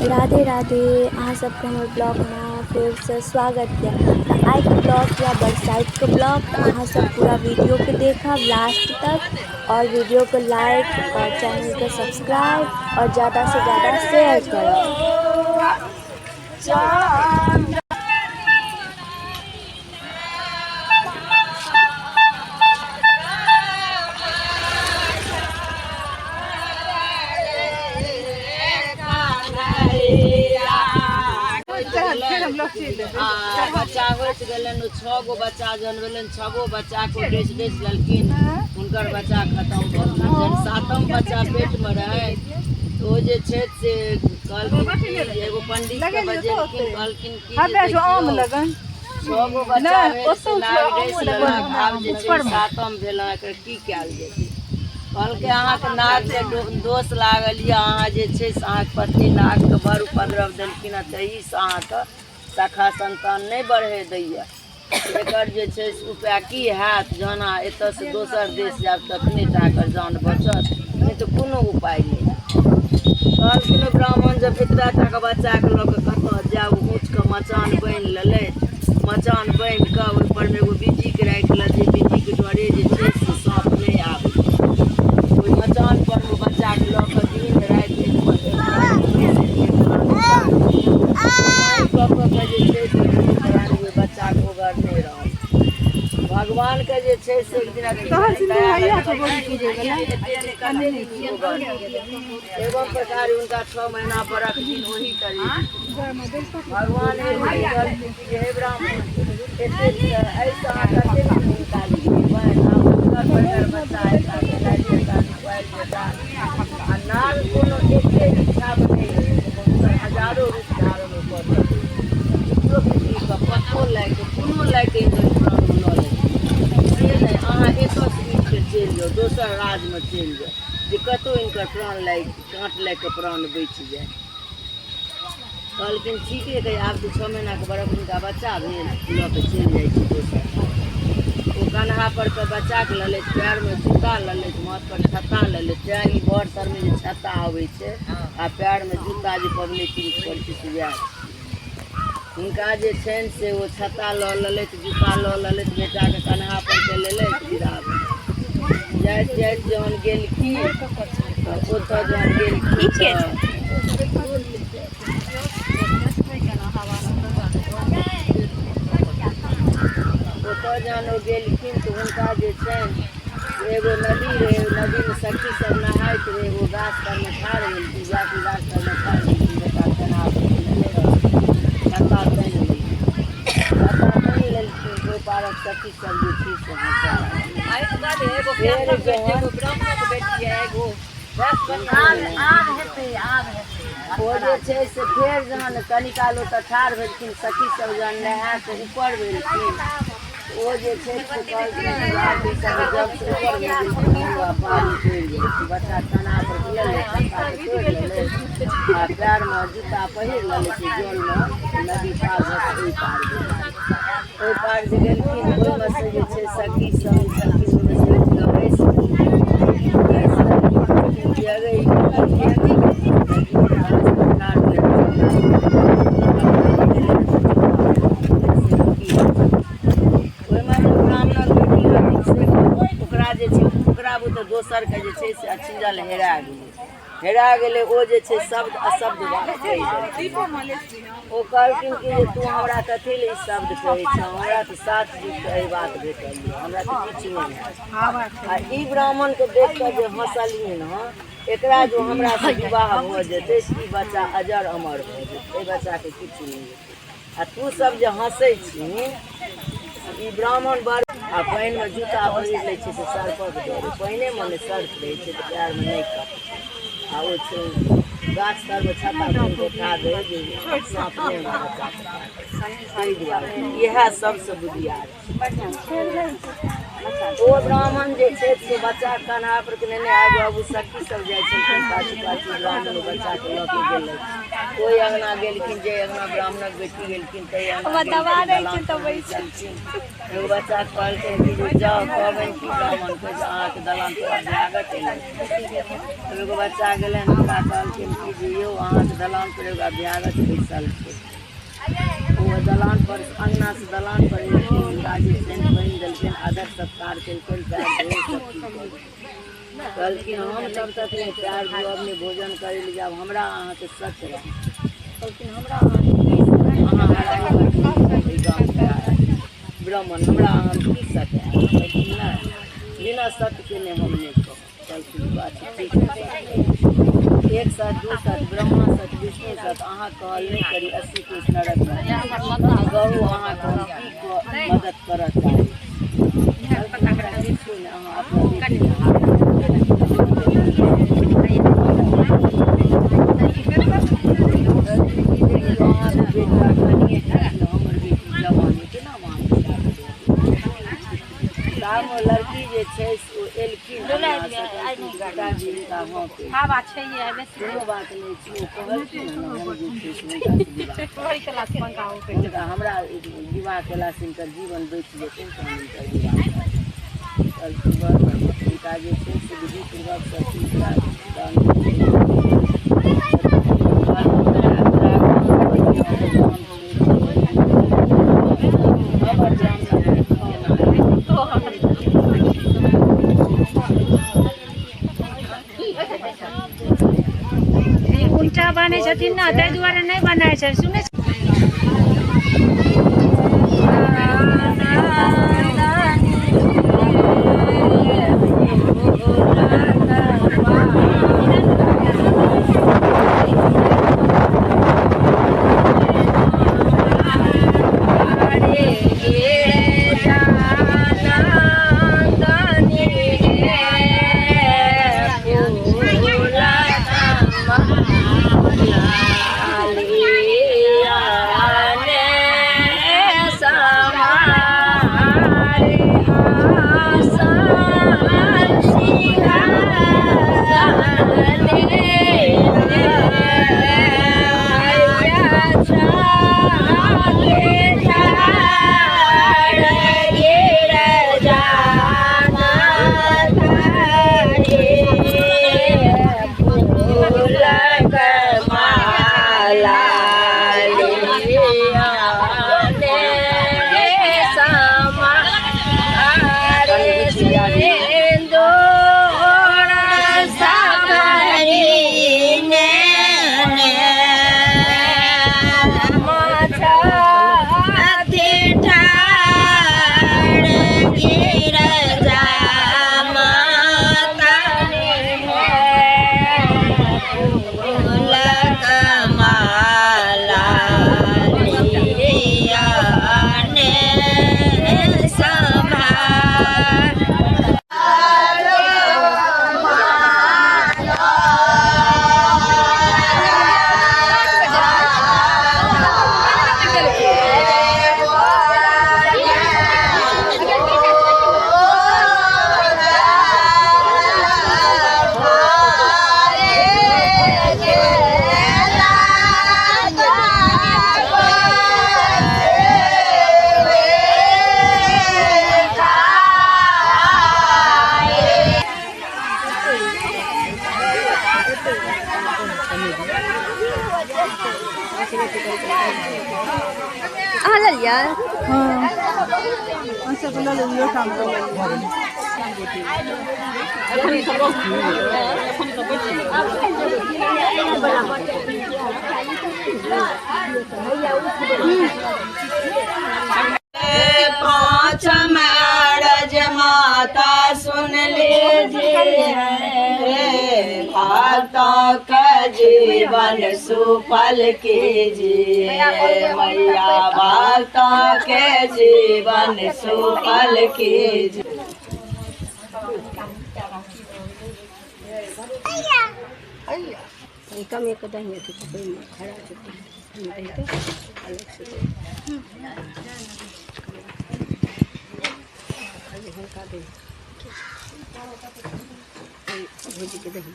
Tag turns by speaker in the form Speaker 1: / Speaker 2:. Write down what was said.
Speaker 1: राधे राधे। अहाँ सबके हमर ब्लॉगमे फेरसँ स्वागत यऽ। तऽ आइके ब्लॉग यऽ बरसाइतके ब्लॉग। तऽ अहाँ सब पूरा वीडियोके देखब लास्ट तक और वीडियोके लाइक और चैनलके सब्सक्राइब और ज़्यादासँ ज़्यादा शेयर करब।
Speaker 2: बच्चा होइत गेलनि, ओ 6 गो बच्चा जहन भेलनि, 6 गो बच्चा को डसि डसि लेलखिन, हुनकर बच्चा खतम भऽ गेल। जहन 7म बच्चा पेटमे रहै तऽ ओ जे छै से कहलखिन कि जे एगो पंडितके बजेलखिन, कहलखिन कि जे देखियौ 6 गो बच्चा भेल से नाग डसि लेलक, आब जे छै 7म भेल, एकर की कयल जेतै? कहलकै अहाँके नागके दोष लागल यऽ, अहाँ जे छै से अहाँके पत्नी नागके बड़ उपद्रव देलखिन हँ, ताहिसँ अहाँके शाखा संतान नहि बढ़ै दैए। एकर जे छै से उपाय की हैत? जहन अहाँ एतऽसँ दोसर देश जायब तखने टा एकर जान बचत, नहि तऽ कोनो उपाय नहि हैत। कहलखिन ओ ब्राह्मण जब एतबा टाके बच्चाके लऽ कऽ कतऽ जायब? ऊँचके मचान बान्हि लेलथि। मचान बान्हि कऽ ओहिपर मे एगो बिज्जीके राखि लेलथि, बिज्जीके डरे जे छै से साँप नहि आबै। ओहि मचान पर ओ बच्चाके लऽ कऽ दिन राति एक पर एक कऽ कऽ के जे छै से दुनू प्राणी ओहि बच्चाके ओगरने रहल। भगवानके जे छै से एक दिना एवं प्रकार हुनका 6 महीना बरख दिन ओही तरह भगवान एक दिन कहलखिन कि हे ब्राह्मण, एते एहिसँ अहाँ कते दिन निकाली आब हुनकर बड़गर बच्चा हेता, जेता, जेता। आ नाग कोनो एके इच्छामे नहि होइ छै, हुनकर हजारो रूप धारण ओ कऽ सकै छै। किछो किछो पत्तो लए कऽ कोनो लए कऽ हिनकर प्राण लऽ लै से नहि, अहाँ एतऽसँ उठि कऽ चलि जाउ, दोसर राजमे चलि जाउ, जे कतहु हिनकर प्राण लागि काँट लागि कऽ प्राण बचि जाय। कहलखिन ठीके कहै, आब तऽ 6 महीनाके बरख हुनका बच्चा भेल, लऽ कऽ चलि जाइ छी दोसर। ओ कन्हा पर के बच्चाके लऽ लैत, पएरमे जूता लऽ लैत, माथ पर छत्ता लऽ लैत। तेँ ई बर तरमे जे छत्ता अबै छै आ पएरमे जूता जे पबनैतिन करै छै से वएह छै। हुनका जे छनि से ओ छत्ता लऽ लेलथि, जूता लऽ लेलथि, बेटाके कन्हा पर के लेलथि, विदा भेल। जाइत जाइत जहन गेलखिन तऽ ओतऽ जहन गेलखिन तऽ ओतऽ जहन ओ गेलखिन तऽ हुनका जे छनि एगो नदी रहै, ओहि नदीमे सखी सब नहाइत रहै। एगो गाछ तरमे ठाढ़ भेलखिन, जाके गाछ तरमे ठाढ़ भेलखिन, बेटा कन्हा पर लेने रहथिन, छत्ता तानि लेलखिन, छत्ता तानि लेलखिन। ओहि पारक सखी सब जे छै से हँसऽ लागल। फेर जहन ओ जे छै से फेर जहन कनी काल ओतऽ ठाढ़ भेलखिन, सखी सब जहन नहा कऽ ऊपर भेलखिन, ओ जे छै से कहलखिन आब ई सब जब से ऊपर भऽ गेलखिन आ पार उतरि गेलखिन। बच्चा कन्हा पर लेलै, छत्ताके तोड़ि लेलै आ पएरमे जूता पहिर लेलै, से जलमे नदी पार भऽ कऽ ओहि पार गेलखिन। ओहि पार जे गेलखिन ओहिमे से जे छै सखी सब छलखिन, ओहिमे से उठि कऽ बैसि गेलखिन। बैसि गेलखिन जे अरे ई ओहिमे जे ब्राह्मणक बेटी रहथिन से ओकरा जे छै ओकरा बुते दोसरके जे छै से अछिंजल हेरा गेलै, हेरा गेलै। ओ जे छै शब्द अशब्द बात कहि देलखिन। ओ कहलखिन कि जे तू हमरा कथी लए ई शब्द कहै छह? हमरा तऽ 7 युगके एहि बात भेटल यऽ, हमरा तऽ किछु नहि हैत। आ ई ब्राह्मणके देख कऽ जे हँसलिन हँ, एकरा जो हमरासँ विवाह भऽ जेतै ई बच्चा अजर अमर भऽ जेतै, एहि बच्चाके किछु नहि हेतै। आ तू सब जे हँसै छीही ई ब्राह्मण बड़ आ पानिमे जूता पहिर लै छै से सर्पक डरे पानिएमे नहि सर्प रहै छै तऽ पएरमे नहि कटै छै। आ ओ छै गाछ तरमे छत्ता बान्हि कऽ ठाढ़ रहै जे साँप नहि हमरा बच्चाके काटै, ताहि दुआरे इएह सबसँ बुधियार छै। ओ ब्राह्मण जे छै से बच्चाके कन्हा पर के नेने आगू आगू सखी सब जाइ छलखिन, पाछू पाछू ब्राह्मण ओ बच्चाके लऽ के गेलथि। ओहि अङ्गना गेलखिन, जे अङ्गना ब्राह्मणक बेटी गेलखिन ताहि अङ्गना गेलखिन। एगो बच्चा कहलखिन कि जे जाउ कहबनि कि ब्राह्मणके जे अहाँके दलान पर अभ्यागत एलै। एगो बच्चा गेलनि, हुनका कहलखिन कि जे यौ अहाँके दलान पर एगो अभ्यागत बैसल छै। ओ दलान पर अङ्गना से दलान पर एलखिन, हुनका जे छनि पानि देलखिन, आदर सत्कार केलखिन, पैर धो सब चीज कहलखिन हम तब तक नहि पैर धोअब, नहि भोजन करै लए जायब, हमरा अहाँके सच रहै। कहलखिन हमरा अहाँ ब्राह्मण, हमरा अहाँ की सच है? कहलखिन नहि, बिना सत्यके नहि हम नहि कहब। कहलखिन अच्छा ठीक है, एक सत दू सत ब्रह्मा सत विष्णु सत, अहाँ कहल नहि करी 80 कोस नरक कहू अहाँके हम की मदद करऽ चाही? हमरा किछु नहि, अहाँ अपना बेटीके हाथ अहाँके बेटा कनिए हमर बेटी जवान केना तामे लड़की जे छै ओ एलखिन, पिताजी हुनका हँ कोनो बात नहि छै, ओ कहलखिन हम जे छै से हुनका हमरा विवाह केलासँ हिनकर जीवन बचि जेतनि तऽ हम हिनकर विवाह कहलखिन। बड़ बढ़िआँ, हुनका जे छै से विधिपूर्वक सब चीज हमर ब्राह्मण
Speaker 3: उल्टा बनै छथिन ने, ताहि दुआरे नहि बनाय छै। सुनै
Speaker 1: अहाँ लेलियै?
Speaker 4: हाँ,
Speaker 2: पाँच महाराज माता सुन लीजिए, भक्तों का जीवन सुफल कीजिए मैया, भक्तों के जीवन सुफल कीजिए।
Speaker 4: भुजिके दही।